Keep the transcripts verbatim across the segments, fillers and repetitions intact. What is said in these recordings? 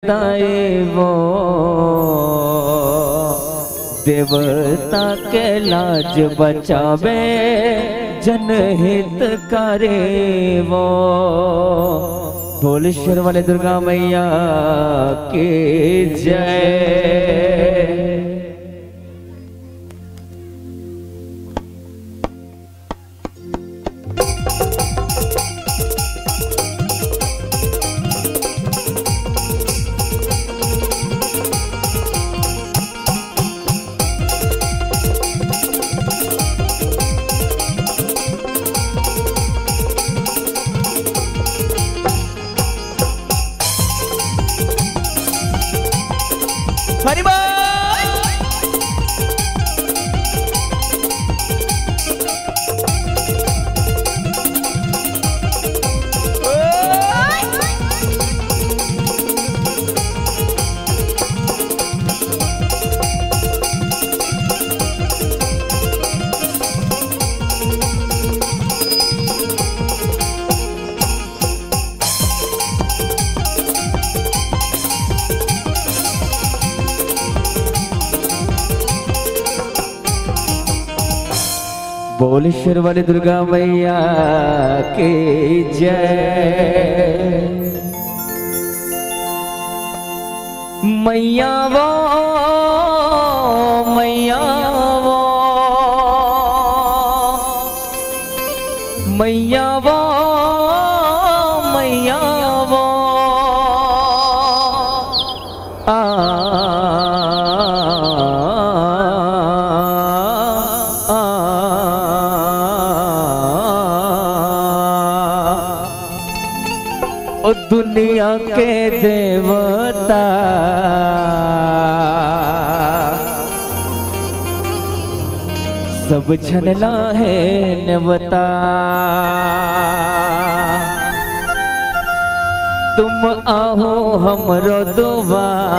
ताए वो, देवता के लाज बचावे, जनहित करे वो। बोल शेर वाले दुर्गा मैया की जय। हरि बोल। बोल शेर वाली दुर्गा मैया की जय। मैया वो, मैया वो, मैया वो, मैया वो। आ, आ, ओ दुनिया के देवता, सब झन ला हे नेवता। तुम आहो हमरो दुआर,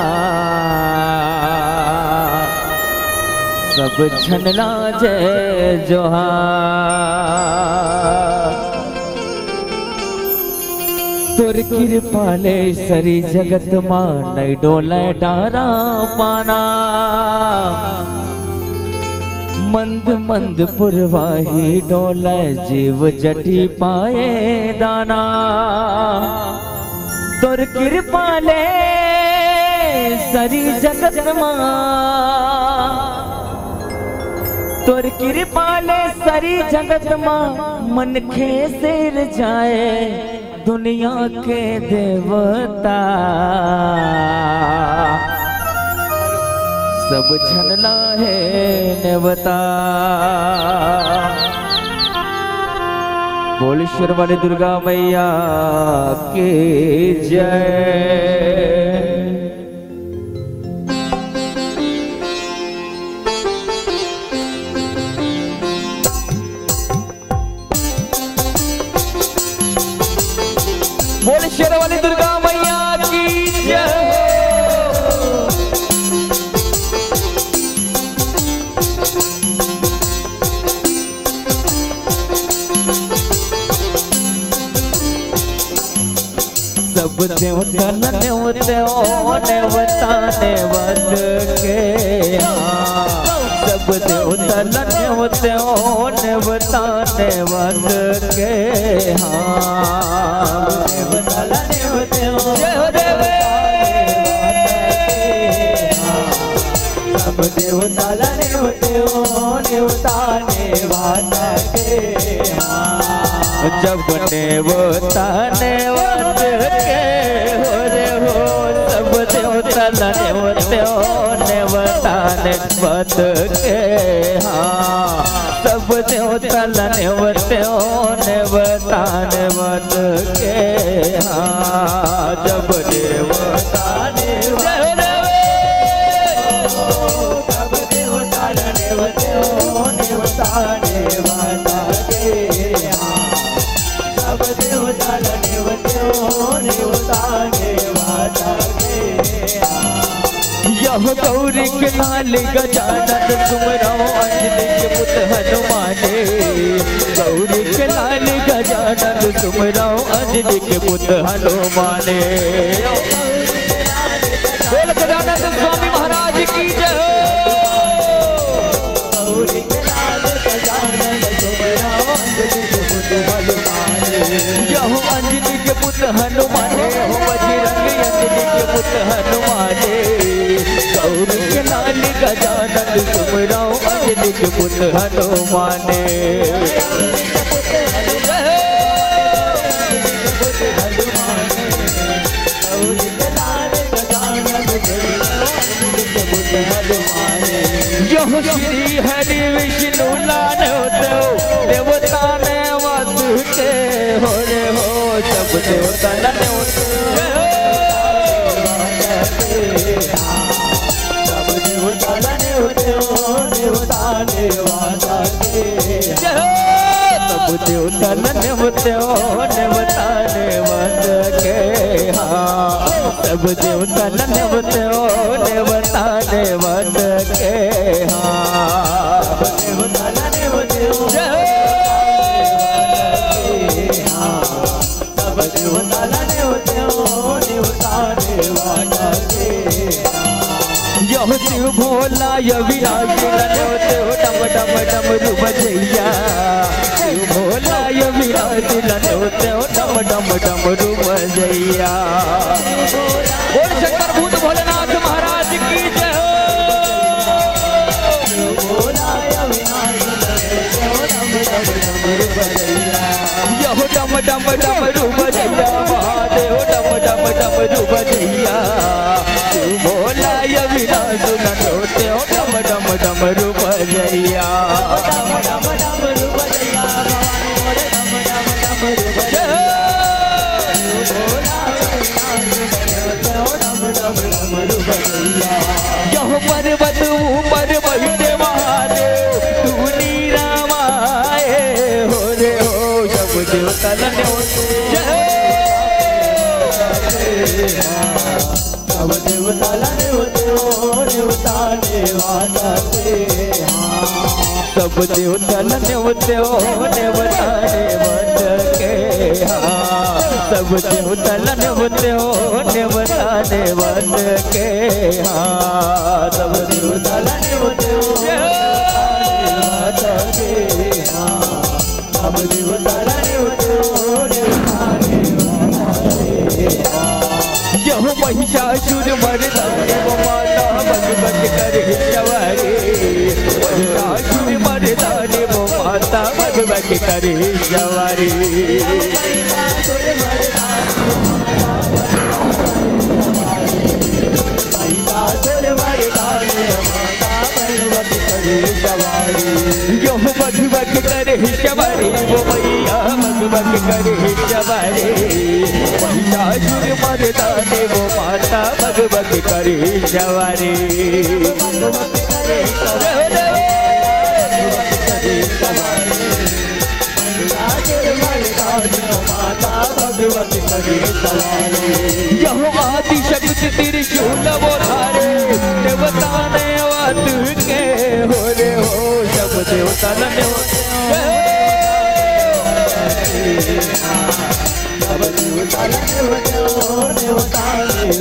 सब झन ला जय जोहार। तोर किरपा ले सरी जगत मा नइ डोलय डारा पाना। मंद मंद पुरवाही डोलय जीव जटी पाए दाना। तोर किरपा ले सरी जगत मा, तोर किरपा ले सरी जगत मा मनखे सिरजाए। दुनिया के देवता, सब झन ला हे नेवता। बोल शेर वाली दुर्गा मैया की जय। बोल शेर वाली दुर्गा मैया की जय। सब देवता ल नेवतेंव, नेवता नेवत के हाँ। सब देवता ल नेवतेंव, नेवता नेवत के हाँ। देवता ल नेवतेंव, जय हो देव। सब देवता ल नेवतेंव, नेवता नेवत के हाँ। जब नेवता नेवत के हो रे हो, सब देवता ल नेवतेंव, नेवता नेवत के हाँ। सब देवता ल नेवतेंव, नेवता नेवत के हाँ। जब नेवता नेवत, जय हो देव। सब देवता ल नेवतेंव, नेवता नेवत के हाँ। सब देवता ल नेवतेंव, नेवता नेवत के हाँ। यह गौरी के लाल गजानन सुमिरौं अंजनी के पुत हनुमाने। गौरी के लाल गजानन सुमिरौं अंजनी के पुत हनुमाने। हनुमाने हो बजरंग अंजनी के पुत हनुमाने, गौरी के लाल गजानन सुमिरौं अंजनी के पुत हनुमाने। यह श्री हरि विष्णु लाल होते हो, देवता ने वात के हो रे हो, सब देवता ने होते हो। सब देवता ने होते हो, देवता ने वात के। सब देवता ने होते हो, देवता ने वात के। हाँ, सब देवता ने होते हो, देवता ने वात के। हाँ, सब देवता ने होते हो, देवता ने वात के। हाँ। सब देवता ला नेवते हो, देवता देवता के। यह शिव भोला, यह विनाशी ला नेवते हो, डम डम डम रूप जैया। शिव भोला, यह विनाशी ला नेवते हो, डम डम डम रूप जैया। बोल शंकर भूत भोलेनाथ महाराज की जय हो। यहो डम डम डम रूप जैया महादेव, डम डम डम रूप जैया। तू भोला अविनाश न होते हो, डम डम डम रूप जैया। यह पर्वत ऊपर बैठे महादेव, तू नीरा माए हो रे हो, सब देवता ला नेवते हो। जय हो। सब देवता ला नेवते हो, देवता देवता के हाँ। सब देवता ला नेवते हो, देवता देवता के हाँ। सब देवता ला नेवते हो, देवता देवता के हाँ। सब देवता ला नेवते हो, देवता देवता के हाँ। सब देवता ला नेवते हो, देवता देवता के हाँ। यह महिषासुर मर्दनी वो माता बक बक करे सवारी। महिषासुर मर्दनी वो माता बक बक करे सवारी। यह बक बक करे सवारी, वो मैया बक बक करे सवारी। महिषासुर मर्दनी वो माता बक बक करे सवारी। यह आदि शक्ति त्रिशूल वो धारे, देवता ने वात के हो रे हो, सब देवता ने। सब देवता ने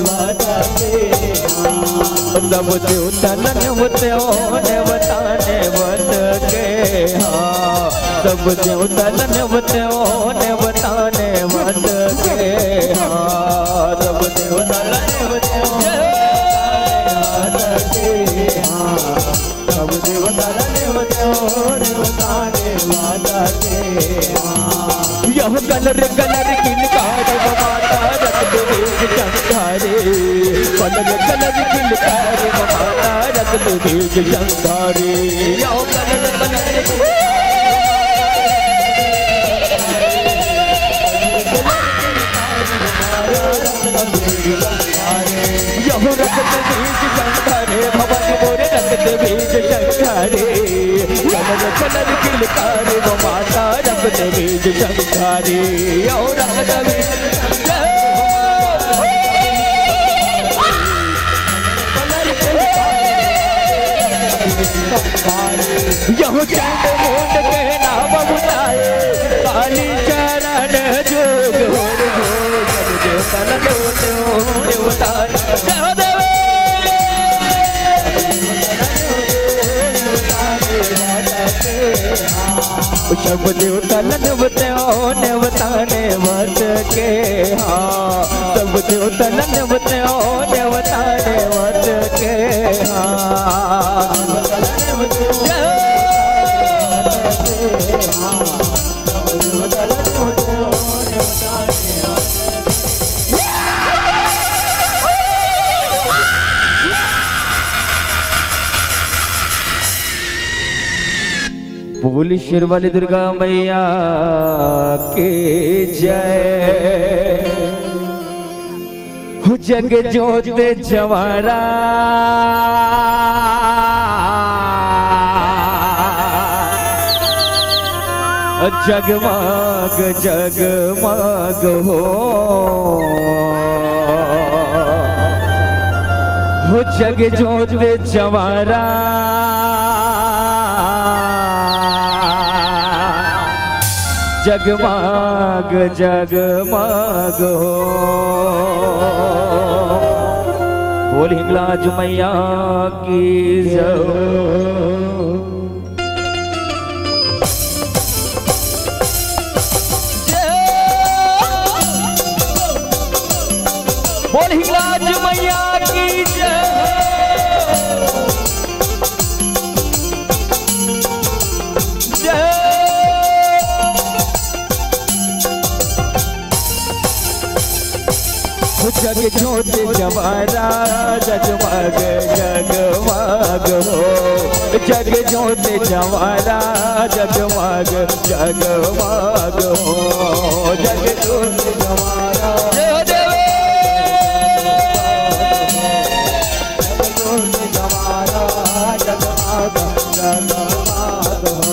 वात के हाँ। सब देवता ने नेवते हो, देवता देवता के हाँ। सब देवता ला नेवते हो, देवता देवता के हाँ। सब देवता ला नेवते हो, देवता के हाँ। सब देवता ला नेवते हो, देवता देवता के हाँ। यह कलर कलर किनकार माता रक्त बीज शंकारे। कलर कलर किनकार माता रक्त बीज शंकारे। यह कलर कलर यह रक्त बीज शंकारे, भवानी मोरे रक्त बीज शंकारे। कलर कलर किनकार वो माता रक्त बीज शंकारे। यह रक्त बीज यह चंड मुंड के नाम बुलाए, काली चरण जोग हो रे हो, जब देवता ला नेवते हो, देवता ला नेवते हो। सब देवता ला नेवते हो, देवता देवता के हाँ। बोल शेरावाली दुर्गा मैया की जय। हो जग जोत जवारा, जगमग जगमग हो। हो जग जोत जवारा, जगमग जगमग हो। बोल हिंगलाज मैया की जय। बोल हिंगलाज मैया की जय। जय। जग जोत जवारा, जगमग जगमग हो। जग जोत जवारा, जगमग जगमग हो। जग जोत जवारा। जय हो देवे। जग जोत जवारा, जगमग जगमग हो।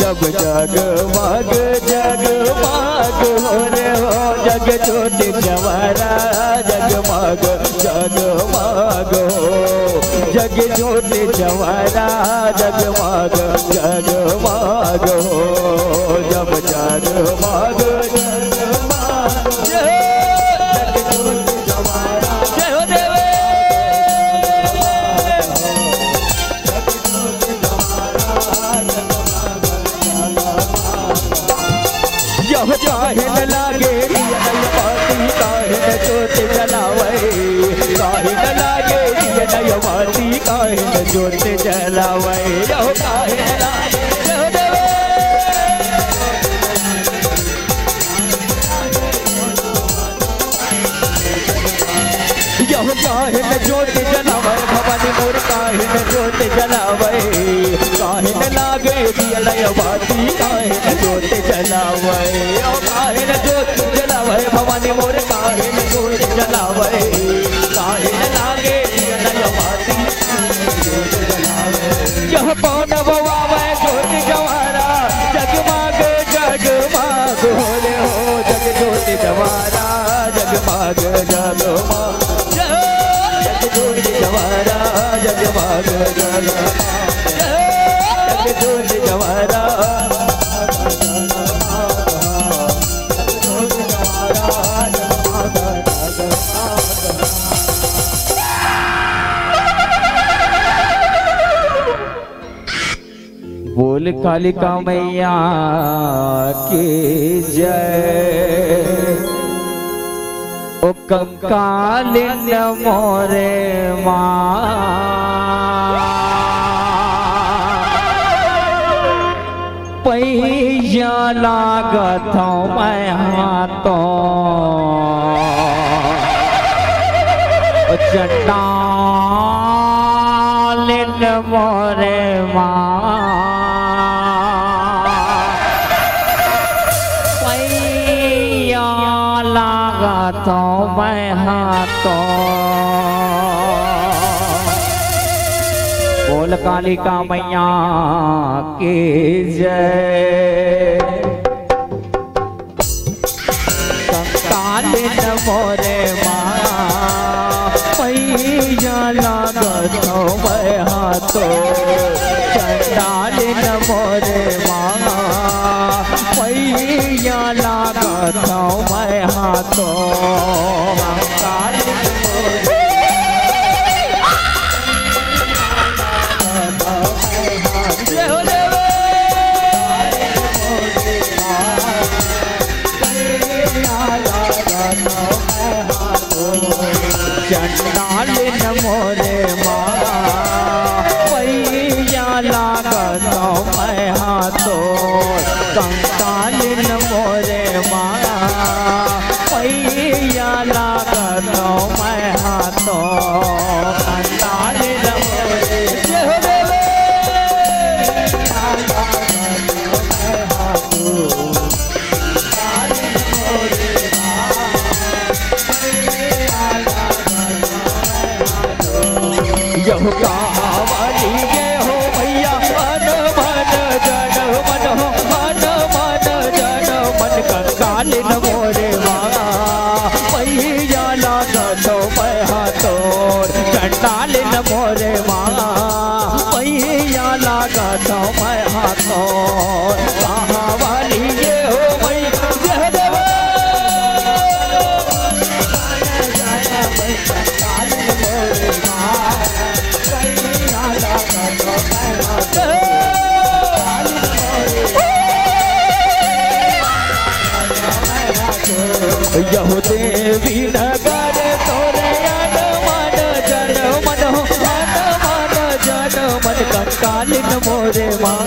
जब जगमग जगमग हो रे हो, जग जोत जवारा, जगमग जगमग हो। जग जोत जवारा, जगमग जगमग हो। जब जगमग जगमग हो। जय हो देवे। यह काहे न लागे दिया नय बाती, काहे न जोत जलावे। काहे न लागे दिया नय बाती, काहे न जोत जलावे। यह काहे न लागे। यह काहे न जोत जलावे भवानी मोर, काहे न जोत जलावे। काहे न लागे दिया नय बाती, काहे न जोत जलावे। यह काहे न जोत जलावे भवानी मोर, काहे न जोत जलावे। काहे न लागे दिया नय बाती। यह पौन बवावे जोत जवारा, जगमग जगमग हो रे हो। जग जोत जवारा, जगमग जगमग। जग जोत जवारा, जगमग जगमग। जग जोत जवारा। बोल कालिका मैया की जय। ओ कंकालिन मोरे माँ, पैया लागत हूँ मैं हाथों। ओ चंडालिन मोरे माँ, पैया लागत हूँ मैं हाथों। बोल कालिका मैया की जय। कंकालिन मोरे माँ, पैया लागत हूँ मैं हाथों। चंडालिन मोरे माँ, पैया लागत हूँ मैं हाथों। कंकालिन मोरे जय हो देवे। चंडालिन मोरे माँ, पैया लागत हूँ मैं हाथों। कंकालिन मोरे माँ, पैया लागत हूँ मैं हाथों। यहू कहावली ये हो भैया, अन मन जन मन हो, अन मन जन मन कंकालिन मोरे माँ। भैया लागत हो मैं हा तोर, चंडालिन मोरे माँ। भैया लागत हो मैं हा तोर, कहावली ये हो भैया, जय देवा। यहू देवी नगर तोरे अन मन जन मन हो, अन मन जन मन कंकालिन मोरे माँ।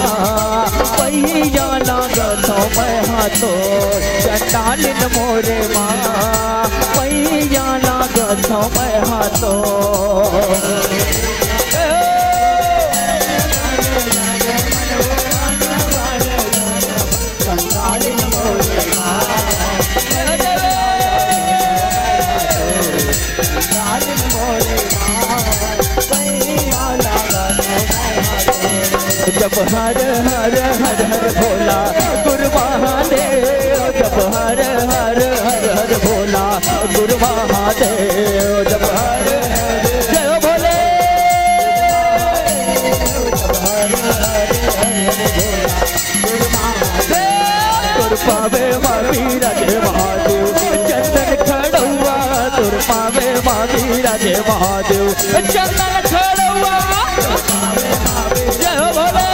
भैया लागत हो मैं हा तोर, चंडालिन मोरे माँ। भैया लागत हो मैं हा तोर। जप हर हर हर हर भोला गुरु महादेव, जप हर हर हर हर भोला गुरु महादेव, जप हर हर, जय हो भोले। तोर पावे मा बिराजे महादेव, चंदन खड़ौआ। तोर पावे मा बिराजे महादेव, चंदन खड़ौआ। जय हो भोले।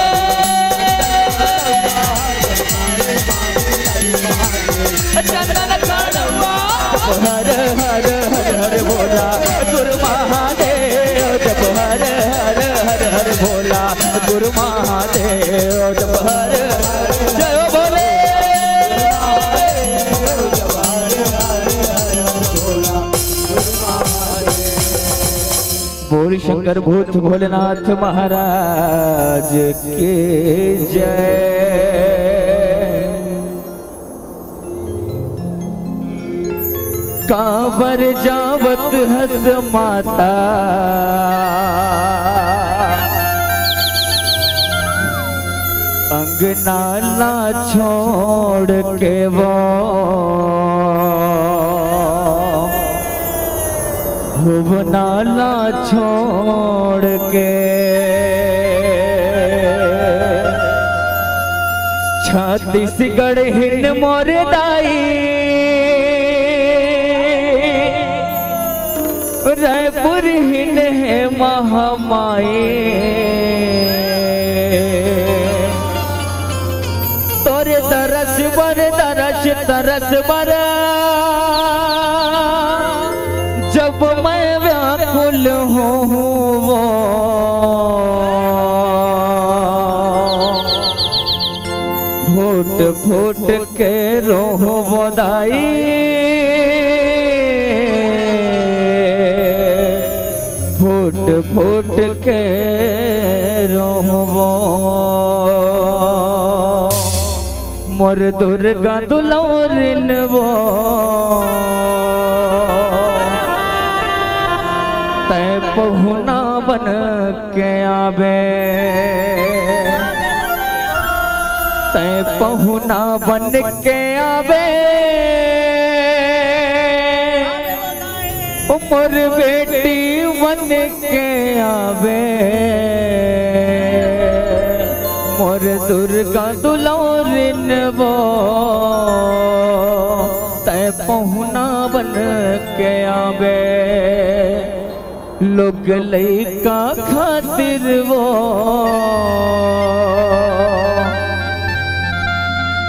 चंदन खड़ौआ। हर हर हर हर भोला गुरु महादेव, जप हर हर हर हर भोला गुरु महादेव, जप हर हर। जय हो भोले। बोल शंकर भूत भोलेनाथ महाराज की जय। काबर जावत हस माता, अंगना ला छोड़ के वो, भुवना ला छोड़ के। छत्तीसगढ़ हिन मोर दाई, रायपुर हिन हे महामाई। तोरे दरस बर, दरस तरस बर, जब मैं व्याकुल हूँ वो, फूट फूट के रोहूं वो दाई, फूट फूट के रोहूं वो। मोर दुर्गा दुलौरिन वो, तैं पहुना बन के आबे, तैं पहुना बन के आबे, ओ मोर बेटी बन के आबे, मोर दुर्गा दुलौरिन वो, तैं पहुना बन के आबे। लोग लइका खातिर वो,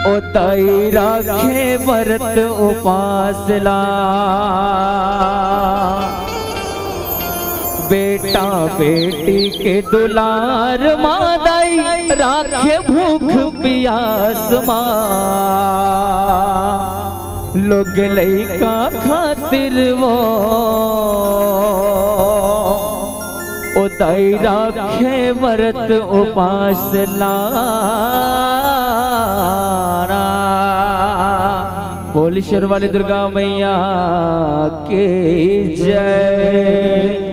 ओ दाई राखे बरत उपास ला। बेटा बेटी के दुलार मा दाई, राखे भूख पियास मा। लोग लइका खातिर वो, ओ दाई राखे बरत उपास ला। बोल शेर वाली दुर्गा मैया की जय।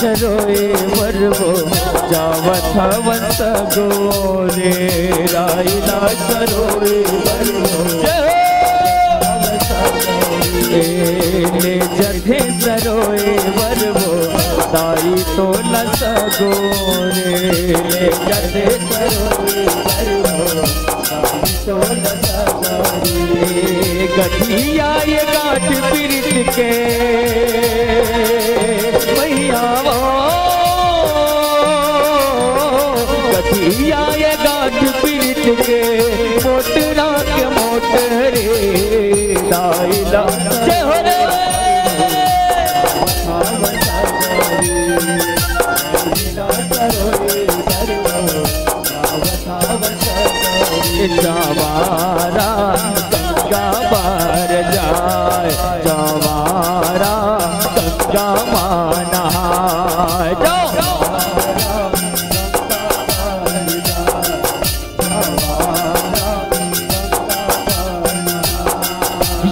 सरोए बर वो, जावत हवन सगोरे, दाई ला सरोए बर वो। जय हो। ए, ले जथे सरोए बर वो, दाई तो न सगोरे, ले जथे सरोए बर वो। गठिया ये गांठ पीरित के मैया वो, गठिया ये गांठ पीरित के मोटरा के मोटरे दाइला। जय हो रे। जवारा गंगा पर जाए, जवारा गंगा माना है। जाओ।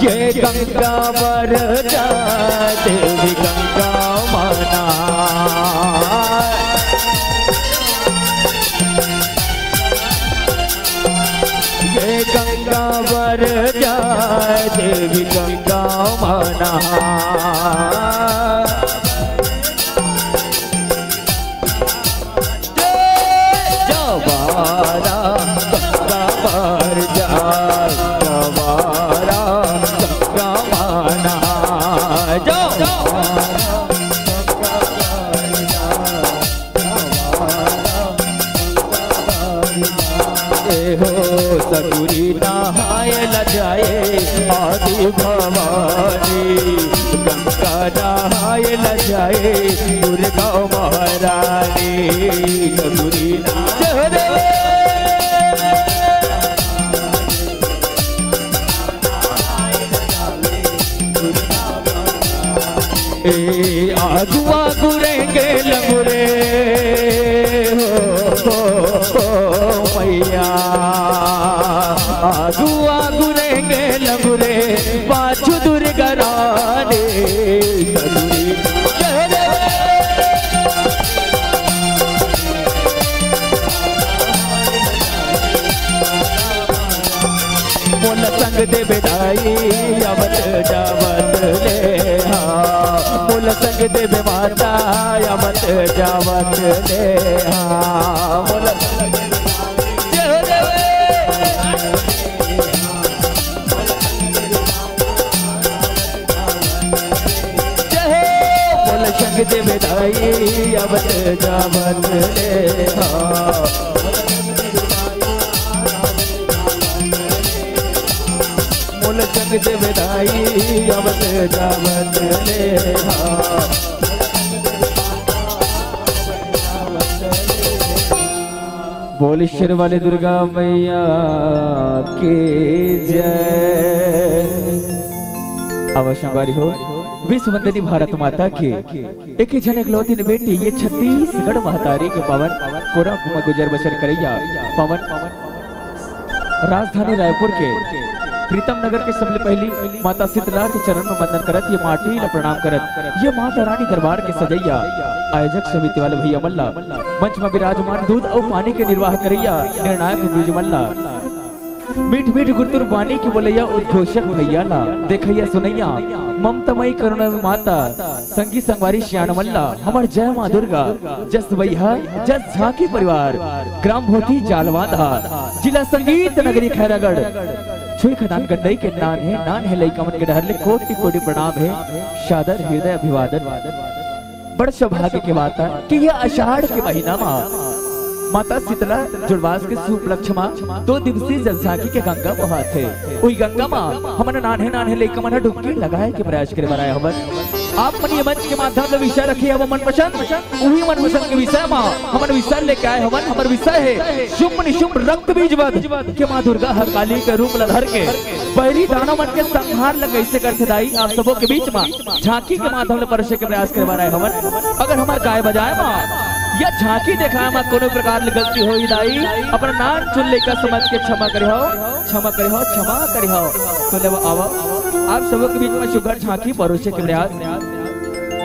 ये गंगा बर जाए, देवी गंगा माना। ये गंगा बर जाए, देवी गंगा माना। जवारा गंगा पर जाए, जवारा गंगा माना। जाओ। ए हो सगुरी नहाय ल जाए आदि भवानी, गंगा नहाय ल जाए दुर्गा महारानी। सगुरी नहाय ल जाए। ए आगू आगू रेंगे लंगुरे हो, हो, हो मैया। आगू आगू रेंगे लंगुरे, पाछू दुर्गा रानी। सगुरी चेहरे मोला संग देबे दाई, आवत जावत ले हा। मोला संग देबे माता, आवत जावत ले हा। मोला संग देबे दाई, जय हो रे। जय हो, मोला संग देबे दाई, आवत जावत ले हा। मोला संग देबे दाई, आवत जावत ले हा। बोल शेर वाले दुर्गा मैया की जय। अब संगवारी हो, विश्व वंदनी भारत माता की एक ही झन इकलौती बेटी, ये छत्तीसगढ़ महतारी के पावन कोरा म गुजर बसर करैया पावन राजधानी रायपुर के प्रीतम नगर के सबले पहली माता शीतला के चरण में वंदन करत, ये माटी ला प्रणाम करत, ये माता रानी दरबार के सजैया आयोजक समिति वाले भैया मन ला, मंच में विराजमान दूध अउ पानी के निर्वाह करैया निर्णायक बीज मन ला, मीठ मीठ गुरतुर बानी के बोलैया उद्घोषक भैया ला, देखैया सुनैया ममता मई करुणा माता, संगी संगवारी सियान मन ला हमर जय माँ दुर्गा, जस बइहा, जस झांकी परिवार, ग्राम भोथी जालवांधा, जिला संगीत नगरी खैरागढ़, छुई खदान गंडई के नान हे, नान हे लइका मन के डहर ले कोटि कोटि प्रणाम हे, सादर हृदय अभिवादन। बड़ सौभाग्य के बात हे कि ये आषाढ़ के महीना मा माता शीतला जुड़वास के शुभ उपलक्ष्य मा दो दिवसीय जल झांकी के गंगा बोहात हे। उही गंगा मा हमन नान्हे नान्हे लइका मन ह डुबकी लगाए के प्रयास करे बर आए हवन। आप मन ये मंच के माध्यम ले विषय रखे हव मनपसंद, उही मनपसंद के विषय मा हमन विषय लेके आए हवन। हमर विषय हे शुंभ निशुंभ रक्त बीज वध के माँ दुर्गा ह काली के रूप ल धर के बैरी दानव मन के संहार ल कइसे करथे दाई, आप सबो के बीच मा झांकी के माध्यम ले परसे के प्रयास करे बर आए हवन। अगर हमर गाय बजाए मा या झांकी देखाए मा कोनो प्रकार ले गलती होही दाई, अपन नान चुन लइका समझ के क्षमा करे हो, क्षमा करे हो, क्षमा करे हो। तो लेवा आवा, आप सबो के बीच मा सुघर झांकी परोसे के प्रयास।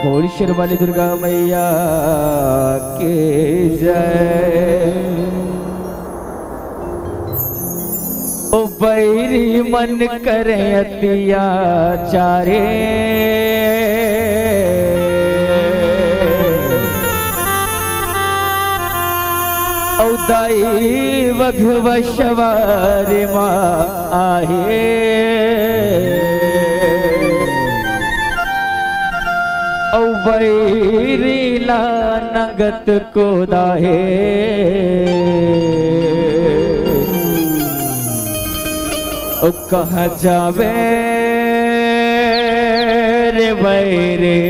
बोल शेर वाली दुर्गा मैया की जय। ओ बैरी मन करे अत्याचारे, औ दाई वघवा सवार मा आहे, औ बैरी ला नंगत कोदाहे। ओ कहाँ जावे रे बैरी,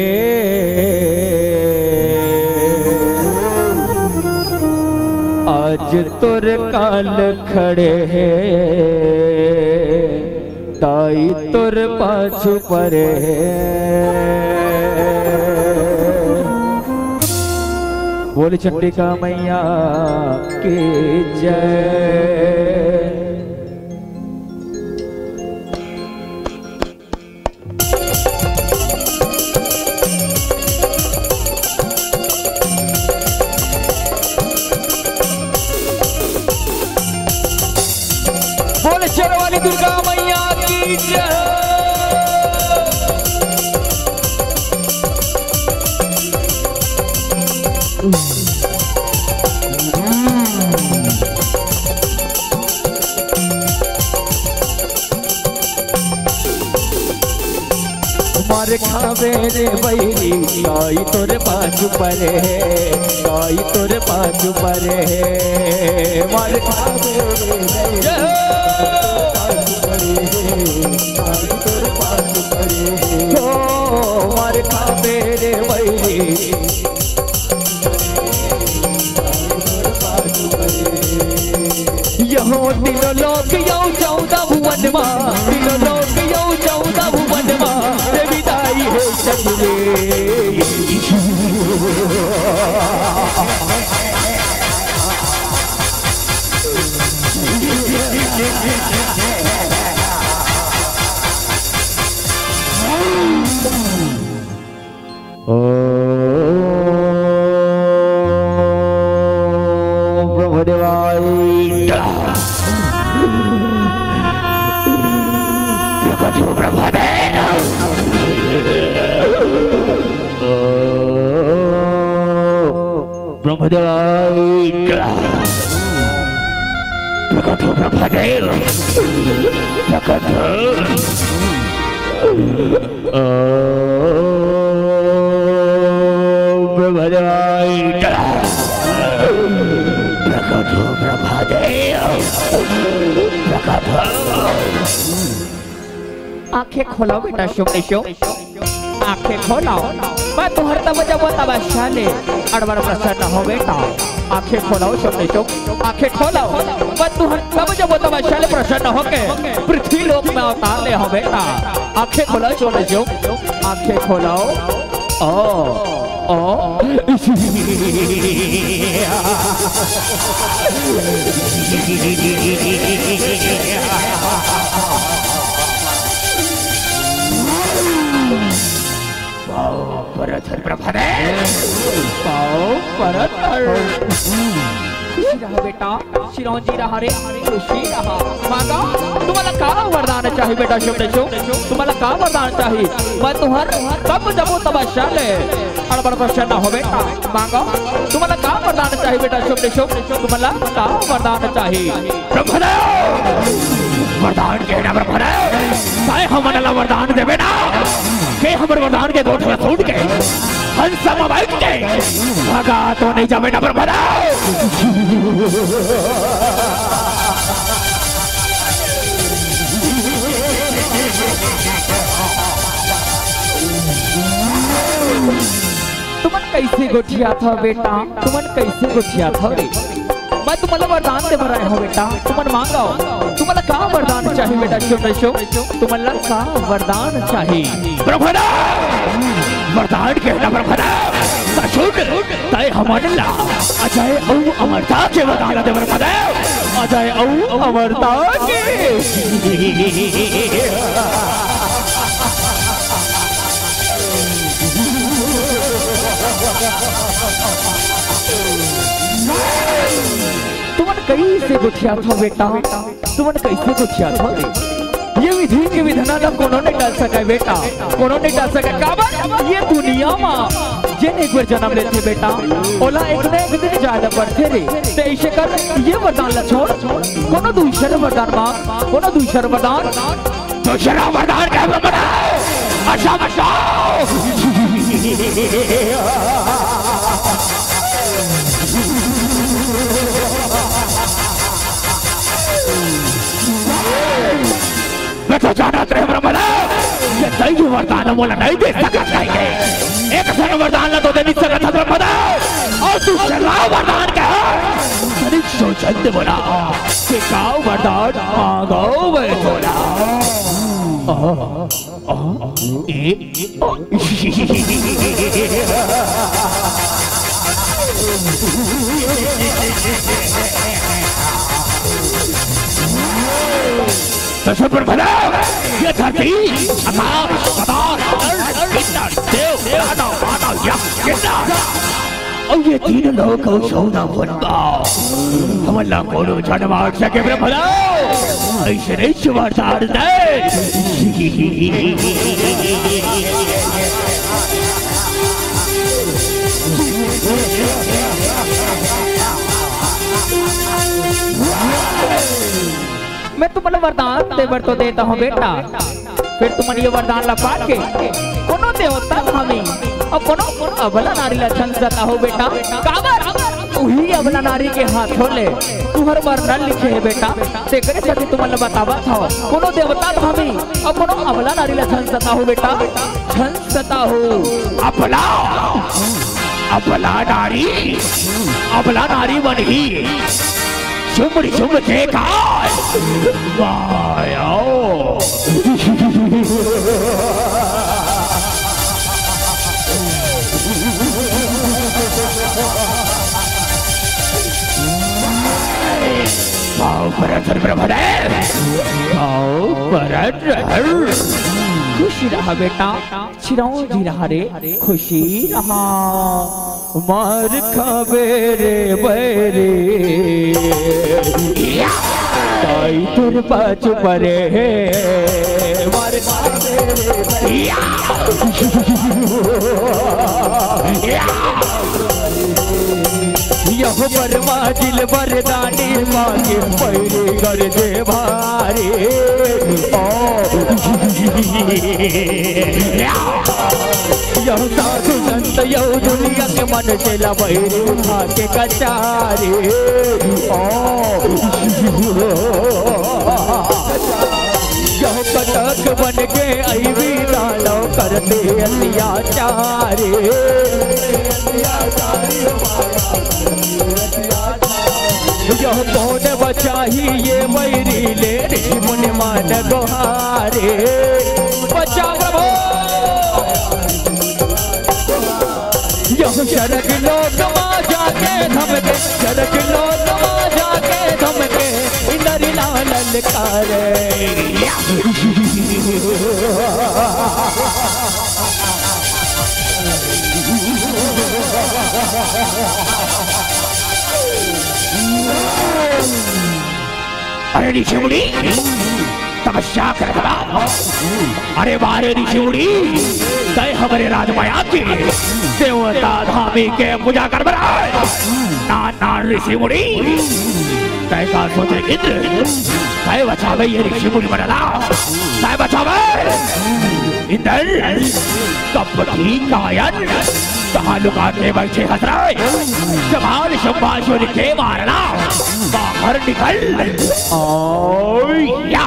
आज तोर काल खड़े हे, दाई तोर पाछू परे हे। बोल चंडिका मैया की जय। बोल शेर वाली दुर्गा मैया की जय। मार खावे रे बैरी, काई तोरे पाछू परे हे, काई तोरे पाछू परे हे। मार खावे रे बैरी, काई तोरे पाछू परे हे, काई तोरे पाछू परे हे। ओ, मार खावे रे बैरी, यहो तीनों लोक यौ चौदह भुवन मा, तीनों लोक यौ चौदह भुवन मा, देवी दाई हे सगले। ओम प्रभु देवाय। प्रकट हो प्रभु देव। ओम ब्रह्मदेवाय। प्रकट हो ब्रह्मदेव, प्रकट हो। ओम ब्रह्मदेवाय। प्रकट हो ब्रह्मदेव, प्रकट हो। आंखें खोलाओ बेटा, शुभ निशो। आंखें खोलाओ, मैं तुहर तब जब तब शाले अड़बड़ प्रसन्न हो बेटा। आंखें खोलाओ, शुभ निशो। आंखें खोलाओ, मैं तुहर तब जब तब शाले प्रसन्न होके पृथ्वी लोक में अवतार ले हो बेटा। आंखें खोलाओ, शुभ निशो। आंखें खोलाओ। ओ, ओ। पाओ परत हर प्रभु दे। पाओ परत हर। खुशी रहो बेटा। चिरंजी रहा रे, खुशी रहा। मांगा, तुम्हाला का वरदान चाही बेटा? शुभ निशो, तुम्हाला का वरदान चाही? मैं तुहर तब जबो तपस्या ले, अड़बड़ प्रसन्न हो बेटा। मांगा, तुम्हाला का वरदान चाही बेटा? शुभ निशो, तुम्हाला का वरदान चाही? ब्रह्मदेव, वरदान के ना ब्रह्मदेव, काय हमन ला वरदान देबे ना? के हमर वरदान के गोठ ला सूट के हंस मा बैठ के भगा तो नहीं जाबे ना ब्रह्मदेव। तुमन कैसे गोठियाथव बेटा? तुमन कैसे गोठियाथव रे? मैं तुमला वरदान दे बर आए हो बेटा, तुमन मांगव। तुम्हाला का वरदान चाही बेटा? शुभ निशो, तुम्हाला का वरदान चाही? प्रभुदा, वरदान के ना प्रभुदा, ससुर, तय हमन ला अजय अउ अमरता के वरदान दे प्रभुदा, अजय अउ अमरता के। तुमन कइसे गोठियाथव बेटा? तुमन कइसे गोठियाथव रे? ये विधि के विधना ला कोनो नइ टाल सकय बेटा, कोनो नइ टाल सकय। काबर? ये दुनिया म जेन एक बार जनम लेथे बेटा, ओला एक न एक दिन जाय ला पड़थे रे। ते अइसे कर, ये वरदान ला छोड़, कोनो दूसर वरदान मांग, कोनो दूसर वरदान। दूसरा वरदान का वरदान। अच्छा, अच्छा। मैं तो जानत रहेंव ब्रह्मदेव, ये दैवी वरदान मोला नइ दे सकत कहिके। एक ठन वरदान ला तो दे नइ सकत हस ब्रह्मदेव, अउ दूसरा वरदान का तनिक सोचन दे मोला, के का वरदान मांगंव मैं तोला। आहा, आहा, ए, त सुन ब्रह्मदेव, ये धरती, आकाश, पाताल, अंडर, पिंडर, देव, दानव, मानव, यम, किन्नर, अउ ये तीन लोक अउ चौदह भुवन, हमन ला कोनो झन मार सके ब्रह्मदेव, अइसे नइ वरदान दे। मैं तुमन ला वरदान दे बर तो देत हंव बेटा, फेर तुमन ये वरदान ला पाके कोनो देवता भावी अउ कोनो अबला नारी ला झन सताहू बेटा। काबर? उही अबला नारी के हाथों ले तुंहर मरना लिखे हे बेटा। तेकरे सेती तुमन ला बतावत हंव, कोनो देवता भावी अउ कोनो अबला नारी ला झन सताहू बेटा, झन सताहू। अबला, अबला नारी, अबला नारी मन ही झुमड़ी झुम के काय माया। पाँव परत हंव ब्रह्मदेव, पाँव परत हंव। खुशी रहा बेटा, चिरंजीव रहा रे, खुशी रहा। मार खाबे रे बैरी, ताई तोर बाजू परे हे। मार खाबे रे बैरी। यह बरमा दिल बरदानी मांगे पैरी गरजे भारी। ओ। यह साधु संत यह दुनिया के मन चला बैरी उठा के कचारी। ओ। यह कटक बन के अइवी दानव करथे अत्याचारी। यह कौन बचाही ये बैरी ले ऋषि मुनि मन गोहारे। बचा प्रभु। यह सरग लोक मा जाके धमके, सरग लोक मा जाके धमके, इंदरी ला ललकारे। अरे ऋषि मुनि, तपस्या करत हवय। अरे वाह रे ऋषि मुनि, तैं हमरे राजमाया के देवता धामी के पूजा करबे रे। ना, ना ऋषि मुनि, तैं का सोचे इंद्र, तैं बचाबे ये ऋषि मुनि मन ला, तैं बचाबे। इंद्र, कपटी कायन, कहाँ लुका के बैठे हस रे? जबान संभाल के मारना, बाहर निकल। ओय या।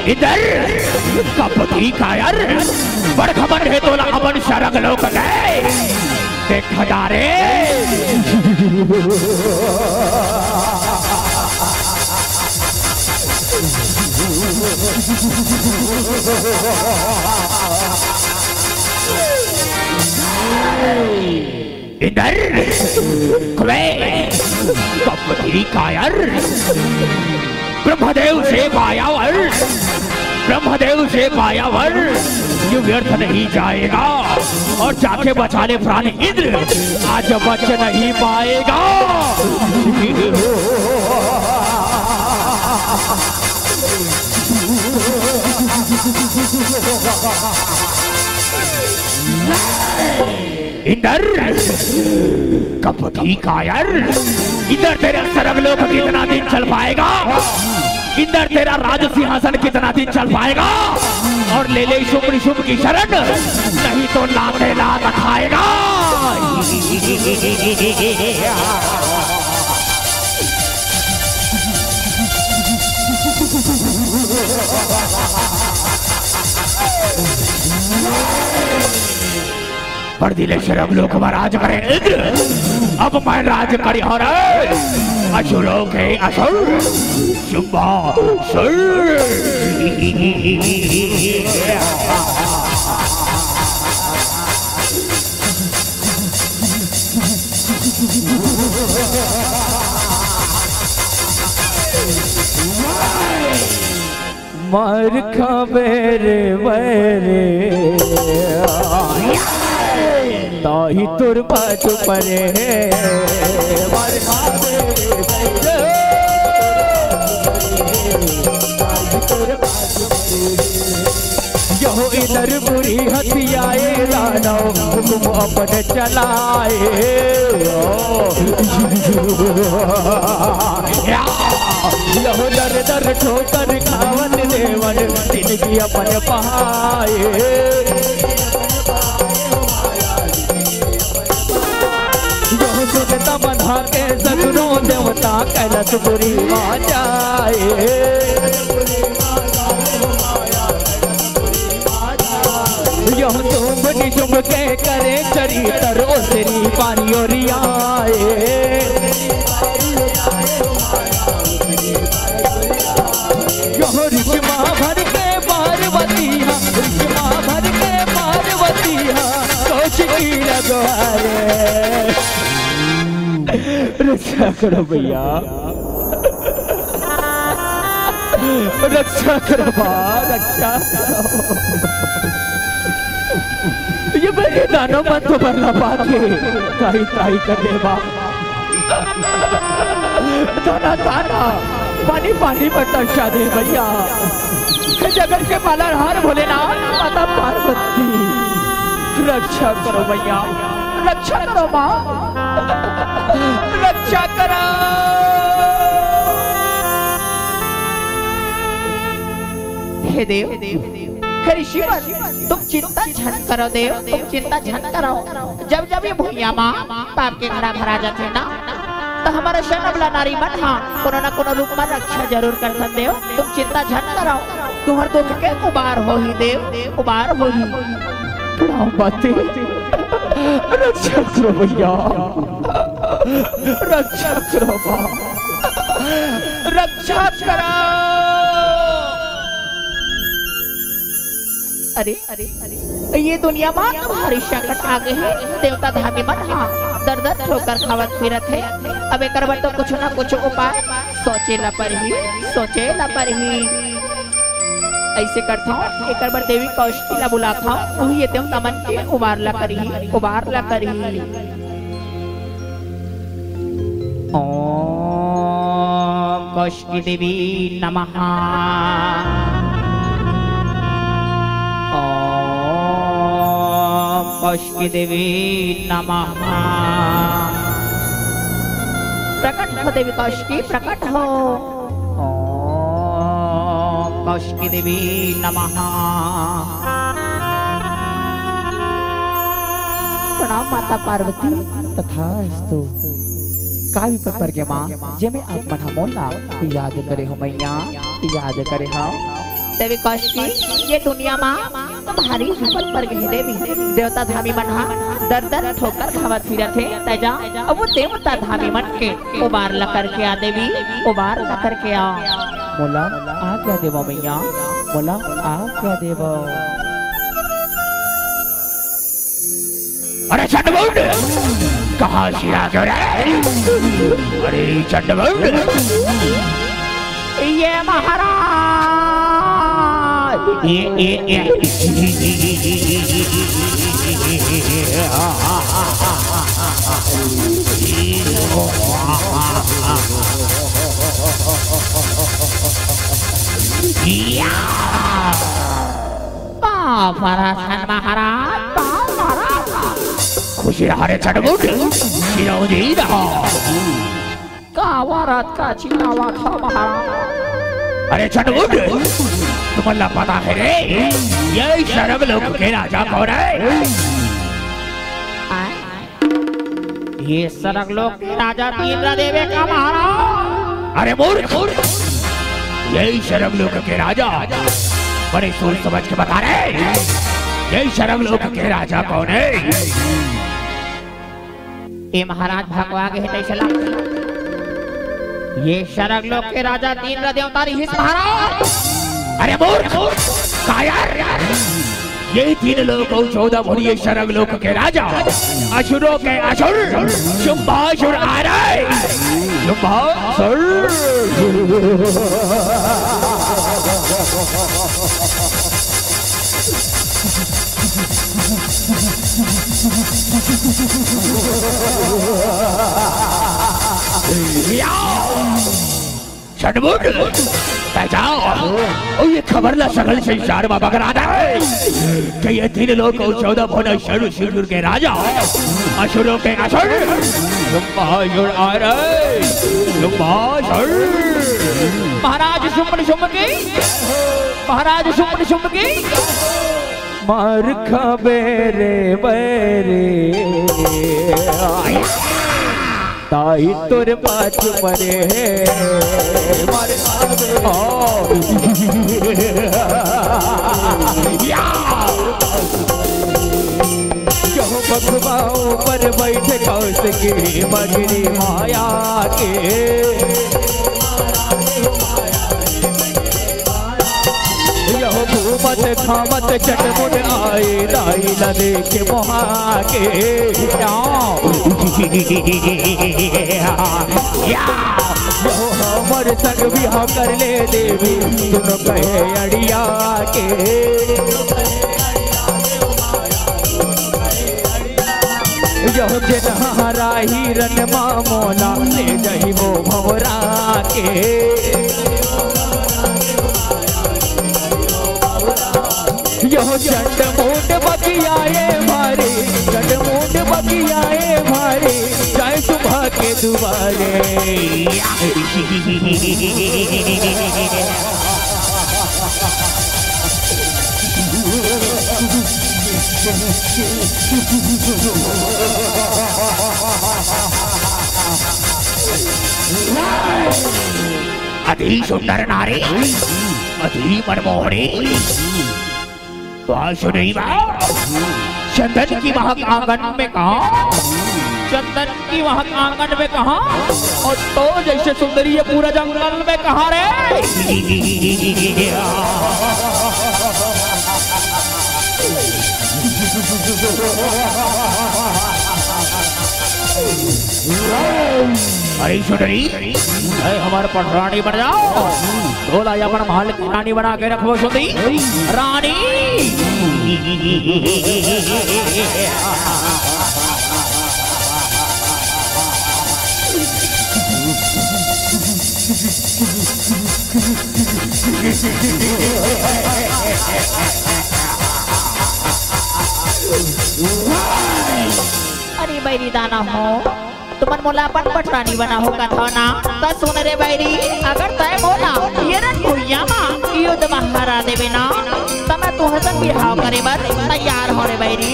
इंदर, कपटी कायर, बड़ घमंड हे तोला अपन सरग लोक के। देख डारे। इंदर, क्वे, कपटी कायर, ब्रह्मदेव से पाया वर, ब्रह्मदेव से पाया वर, ये व्यर्थ नहीं जाएगा। और जाके बचा ले प्राण इंद्र, आज बच नहीं पाएगा। इंदर, कपटी कायर, इंदर तेरा सरगलोक कितना दिन चल पाएगा? इंदर तेरा राज सिंहासन कितना दिन चल पाएगा? और ले ले शुंभ निशुंभ की शरण, नहीं तो लाते लात खाएगा। पर दिले शर्म लोग महाराज करे इंद्र, अब मैं राज करी हो रे असुरों के असुर, शुंभा सुर। मार खाबे रे मैं रे, ताही तोर बाजू परे हे। मार खाबे रे मैं रे, ताही तोर बाजू परे हे। यहो इधर बुरी हथियाए दानव, हुकुम अपन चलाए। यहो दर दर ठोकर खावत देवन, जिनगी अपन पहाए। यहो सुनता मना के सगरो देवता, कैलस बुरी मा जाए। यह तुम निजुम के करे चरित्र, ओसरी पारी ओरियाए। यह रिश्मा भर के पार्वती हा, रिश्मा भर के पार्वती हा, सोच की लगवारे। रक्षा करो भैया, रक्षा करो बा, रक्षा करो। ये मेरे दानव मन तो बरला पाके ताई ताई कर दे बा। दाना दाना, पानी पानी बताशा दे भैया। हे जगत के पालनहार भोलेनाथ, माता पार्वती, रक्षा करो भैया, रक्षा करो माँ, रक्षा करो। हे देव, हे ऋषिवर, तुम चिंता झन करो देव, तुम चिंता झन करो। जब जब ये भुइयां मा पाप के घड़ा भरा जाथे ना, त हमर असन अबला नारी मन हा कोनो न कोनो रूप मा रक्षा जरूर करथन देव। तुम चिंता झन करो, तुहर दुख के उबार होही देव, उबार होही। प्रणाम माते, रक्षा करो भैया, रक्षा करो माँ, रक्षा करो। अरे, अरे, ये दुनिया मा भारी संकट आ गे हे। देवता धामी मन हा दर दर ठोकर खावत फिरत हे। अब एकर बर तो कुछ ना कुछ उपाय सोचे ला परही, सोचे ला परही। ऐसे करथौं, एकर बर देवी कौशिकी ला बुलाथौं, उही ये देवता मन के उबार ला करही, उबार ला करही। ओम कौशिकी देवी नमः। ओम कौशिकी देवी नमः। प्रकट हो देवी कौशिकी, प्रकट हो। ओम कौशिकी देवी नमः। प्रणाम माता पार्वती। तथास्तु। का विपत पर गे माँ, जेमे आप मन ह मोला याद करे हो मैया, याद करे हो। देवी कौशिकी, ये दुनिया मा तो भारी विपत पर गे हे देवी। देवता धामी मन हा दर दर ठोकर खावत फिरत हे। तैं जा, अब वो देवता धामी मन के उबार ला करके आ देवी, उबार ला करके आ। मोला आज्ञा देवो मैया, मोला आज्ञा देवो। अरे चंडमुंड, कहाँ सिरा गयो रे? अरे चंडमुंड, ये महाराज, ये, ये, ये। या। पाँव परत हन महाराज, पाँव परत हन। खुशी रहा रे चंडमुंड, चिरंजीवी रहा। का वरत का चिल्लावत हो महाराज? अरे चंडमुंड, तुमन ला पता हे रे, ये सरग लोक के राजा कोन हे? आय? ये सरग लोक के राजा इंद्रदेव हे का महाराज? अरे मूर्ख, मूर्ख, यही सरग लोक के राजा। बड़े सोच समझ के बता रे, यही सरग लोक के राजा कोन हे? ए महाराज भगवा गे हे तैसे लगथे। ये सरग लोक के राजा इंद्रदेव तो रिहिस महाराज। अरे मूर्ख, मूर्ख, कायर, ये तीन लोक अउ चौदह भुवन ये सरग लोक के राजा, असुरों के असुर, शुंभासुर आ रहे। शुंभासुर। या! चंडमुंड, तैं जा अउ ये खबर ला सगल संसार मा बगरा दे कि ये तीन लोक अउ चौदह भुवन सर्व सुर के राजा, असुरों के असुर, शुंभासुर आ रहे, शुंभासुर। महाराज शुंभ निशुंभ की, महाराज शुंभ निशुंभ की। मार खाबे रे बैरी, ताई तोर पाछ परे हे। मार खाबे। ओ। या। जो बघवा ऊपर बैठे कौशिकी मगरी माया के। यहो घूमत घामत चटमुट आए, दाई ला देख मोहा के। यहो हमर संग बिहाव कर ले देवी, दुनो कहे अड़िया के। यहो जेनहारा हिरन मा मोला ले जाई वो भंवरा के। यहो चंडमुंड बगियाए भारी, चंडमुंड बगियाए भारी, जाए सुबह के दुआरे। अति सुंदर नारी, अति मनमोहनी। वाह सुनई बा, चंदन की महक आंगन में कहाँ, चंदन की महक आंगन में कहाँ, और तो जैसे सुंदरी ये पूरा जंगल में कहाँ रे? अरे सुंदरी, अरे हमर पटरानी बन जाओ, तोला अपन महल के रानी बना के रखबो सुंदरी। रानी। अरे बैरी दाना हो, तुमन मोला अपन पटरानी बनाहू कथव ना, त सुन रे बैरी, अगर तैं मोला ये रन भुइयां मा युद्ध मा हरा देबे ना, त मैं तुंहर संग बिहाव करे बर तैयार हंव रे बैरी,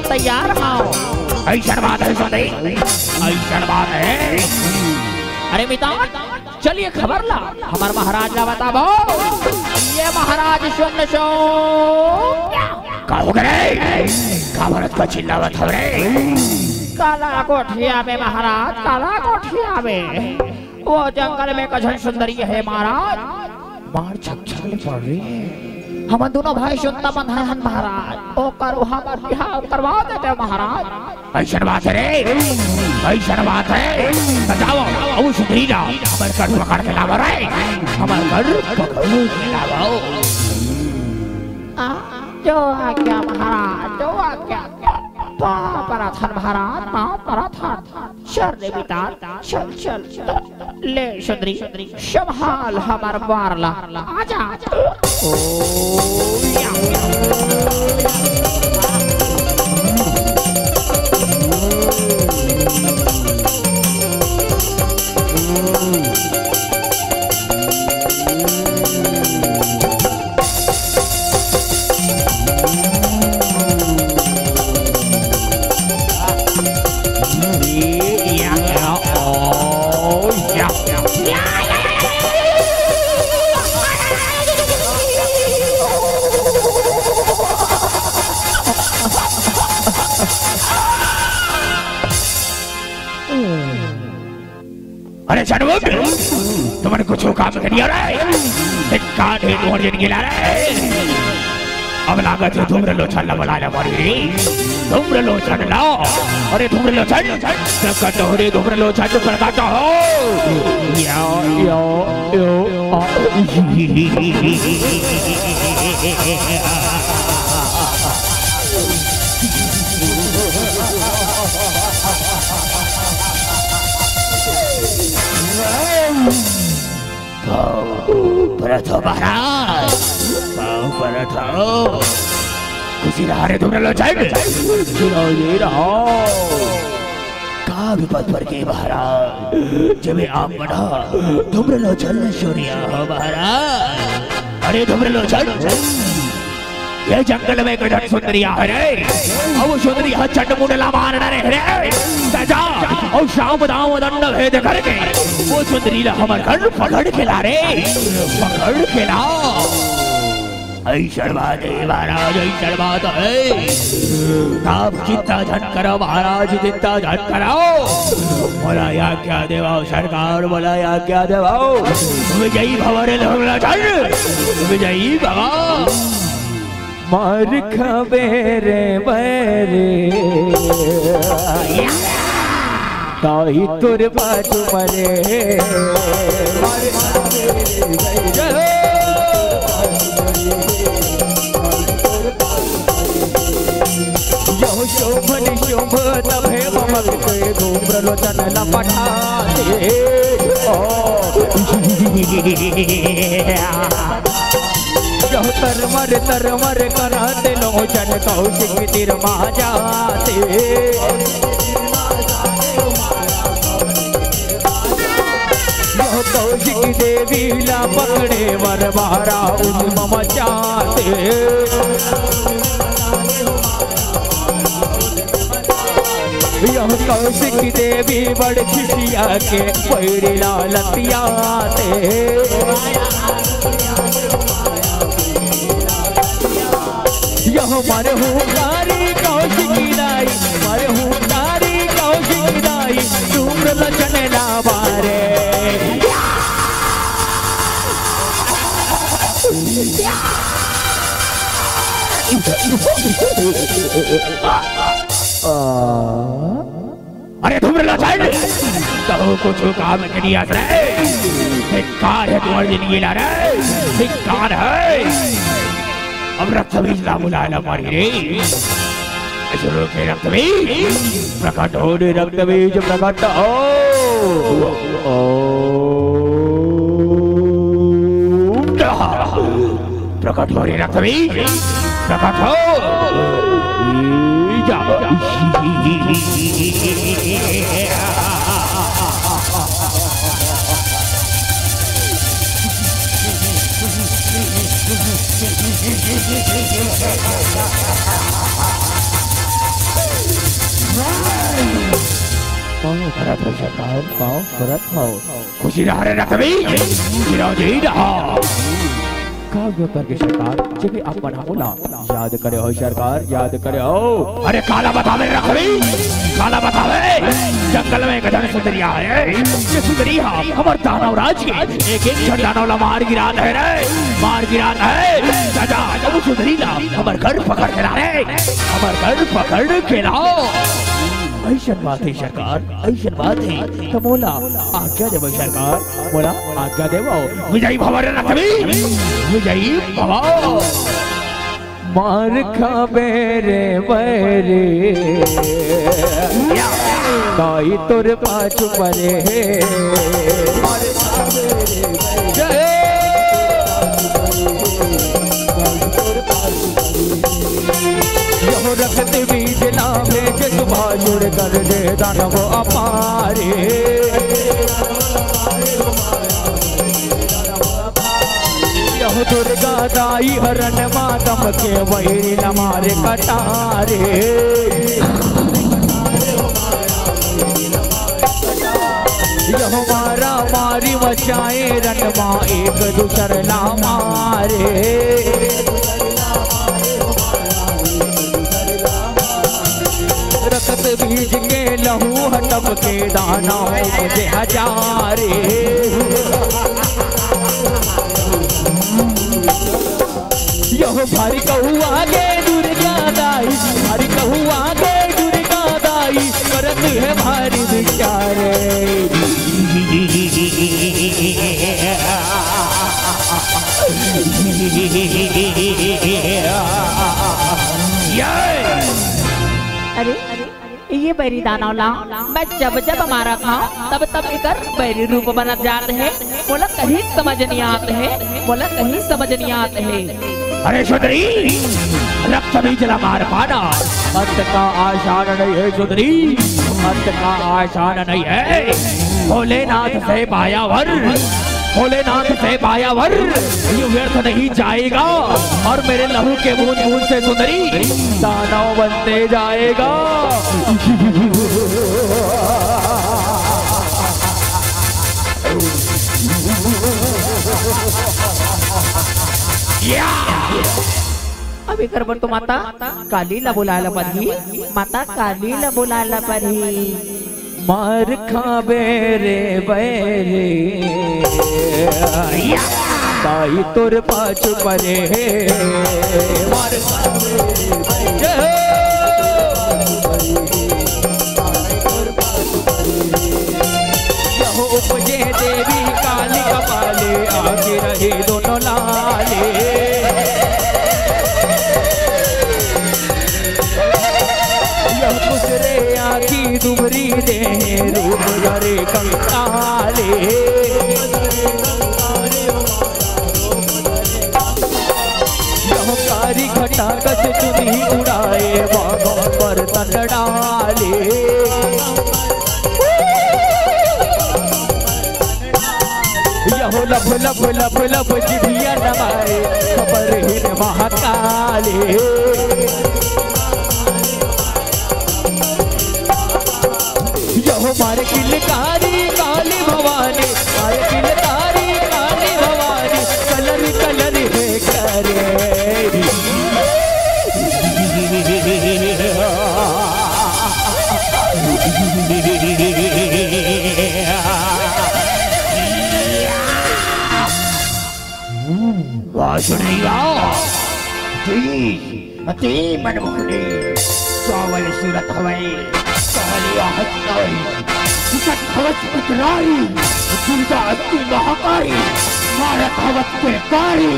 तैयार हंव। अइसन बात हे सुंदरी, अइसन बात हे। अरे मितान, चल ये खबर ला, हमर महाराज ला बताबो। ये महाराज सुन सो। का हो गे रे? का भरत का चिल्लावत हव रे? काला कोठिया में महाराज, काला कोठिया में। वो जंगल में एक झन सुंदरी हे महाराज, मार झकझक ले पड़ रही हे। हमन दोनों भाई सुनता बंधाए हन महाराज, ओकर वहाँ पर बिहाव करवा देते महाराज। अइसन बात हे रे, अइसन बात हे। बताओ, अब सुंदरी जाओ, हमर घर पकड़ के लावो रे, हमर घर पकड़ के लावो। आ, जो आज्ञा महाराज, जो आज्ञा। पाँव परत हन महाराज, पाँव परत हन। चल रे मितान, चल, चल, चल। ले सुंदरी, संभाल हमर बार ला। आजा। ओ, या। अरे चढ़वो, तुमन कुछु काम करिया रे। धिक्कार हे तुम्हर जिनगी ला रे। अब लागत हे धूम्र लोचन ला बलाय ला पड़ही रे। धूम्र लोचन ला। अरे धूम्र लोचन, प्रकट हो रे धूम्र लोचन, प्रकट हो। या, या, या, आ, पाँव परत हँव महाराज, पाँव परत हँव। खुशी रहा रे धूम्र लोचन, खुशी रहा, ये रहा। का विपत पर गे महाराज, जेमे आप मन ह धूम्र लोचन ल छोड़िया हव महाराज। अरे धूम्र लोचन, ये जंगल में एक झन सुंदरी आहे रे। अउ वो सुंदरी ह चंड मुंड ला मार डारे रे। त जा अउ साम दाम दंड भेद करके वो सुंदरी ला हमर घर पकड़ के ला रे, पकड़ के ला। अइसन बात हे महाराज, अइसन बात हे। आप चिंता झन करव महाराज, चिंता झन करव। मोला आज्ञा देवव सरकार, मोला आज्ञा देवव। विजयी भव रे धूम्र लोचन, विजयी भव। मार खाबे रे बैरी, ताही तोर बाजू मरे। मार खाबे रे बैरी, यहो शोभन शोभ तभे ममक ते धूम्र लोचन लपटा दे। ओ। यह तरमर तरमर करत लोचन कौशिक तिर मा जाते। यह कौशिक देवी ला पकड़े बर बारा उस मम चाते। यह कौशिक देवी बड़ खिसिया के पैरी ला लतियाते। यह मारे हुंकारी कौशिकी दाई, मारे हुंकारी कौशिकी दाई, धूम्र लोचन ला मारे। अरे धूम्र लोचन, कहूँ कुछु काम के नइ आस रे। धिक्कार हे तुम्हर जिनगी ला रे, धिक्कार हे। अब रक्त बीज ला बुलाय ला पड़ही रे। शुरू के रक्त बीज, प्रकट हो रे रक्त बीज, प्रकट हो। ओम नमः। प्रकट हो रे रक्त बीज, प्रकट हो। जा। भरत हो सरकार, पाँव परत हो। खुशी रहा रे रतवी, चिरंजीवी रहा। का हुआ करके सरकार, जब भी आप मन हमला याद करे हो सरकार, याद करे हो। अरे काला बतावे रतवी, काला बतावे। जंगल में एक झन सुंदरिया हे, ये सुंदरी हा हमर दानव राज के एक एक झन दानव ला मार गिरात हे रे, मार गिरात हे। जा जा, वो सुंदरी ला हमर घर पकड़ के ला रे, हमर घर पकड़ के ला। अइसन बात हे सरकार, अइसन बात हे, त मोला आज्ञा देवो सरकार, मोला आज्ञा देवो। विजयी भव रे रतवी, विजयी भव। मार खाबे रे बैरी, दाई तोर पाछू परे हे। यहो रक्त बीज लावे, जे सुभाषुर कर दे दानव अपारे। यहो दुर्गा दाई हरण मातम के वैरी लमार कटारे। यहो मारा मारी मचाए रण मा एक दूसर ला मारे। रक्त बीज के लहू हटप के दाना उपजे हजारे। यहो भारी कहुआ गे दुर्गा दाई, भारी कहुआ गे दुर्गा दाई, करत हे भारी विचारे। अरे, ये बैरी दानव ला मैं जब जब मारत हंव, तब तब एकर बैरी रूप बनत जात हे। मोला कहीं समझ नइ आत हे, मोला कहीं समझ नइ आत हे। अरे सुंदरी, रक्त बीज ला मार पाना अतका आसान नइ हे सुंदरी, अतका आसान नइ हे। भोलेनाथ से पाया वर, भोलेनाथ से पाया वर, ये व्यर्थ नहीं जाएगा। और मेरे लहू के बूंद बूंद से सुंदरी दानव बनते जाएगा। अब एकर बर तो माता काली ला बुलाए ला परही, माता काली ला बुलाए ला परही। मार खाबे रे बैरी, ताई तोर पाछू परे हे। मार खाबे रे बैरी। यहो उपजे देवी काली कपाले, आके रहे दोनों लाले। यह दूसरे आँखी दुबरी दे, रूप धरे कंकाले। यह कारी घटा कस चुनी उड़ाए, बाबा पर तन डाले। यहो लभ लभ लभ लभ जिभिया नवाए, खबर ही न महाकाले। यहो मारे किलकारी काली भवानी, मारे किलकारी काली भवानी, कलर कलर हे करे। वाह सुंदरी वाह, अति, अति मनमोहनी, सावल सूरत हवय, कहलिया हत्ताई, सुतत हवस पुतराई, दुर्गा अति महाकारी, मारत हवस किलकारी।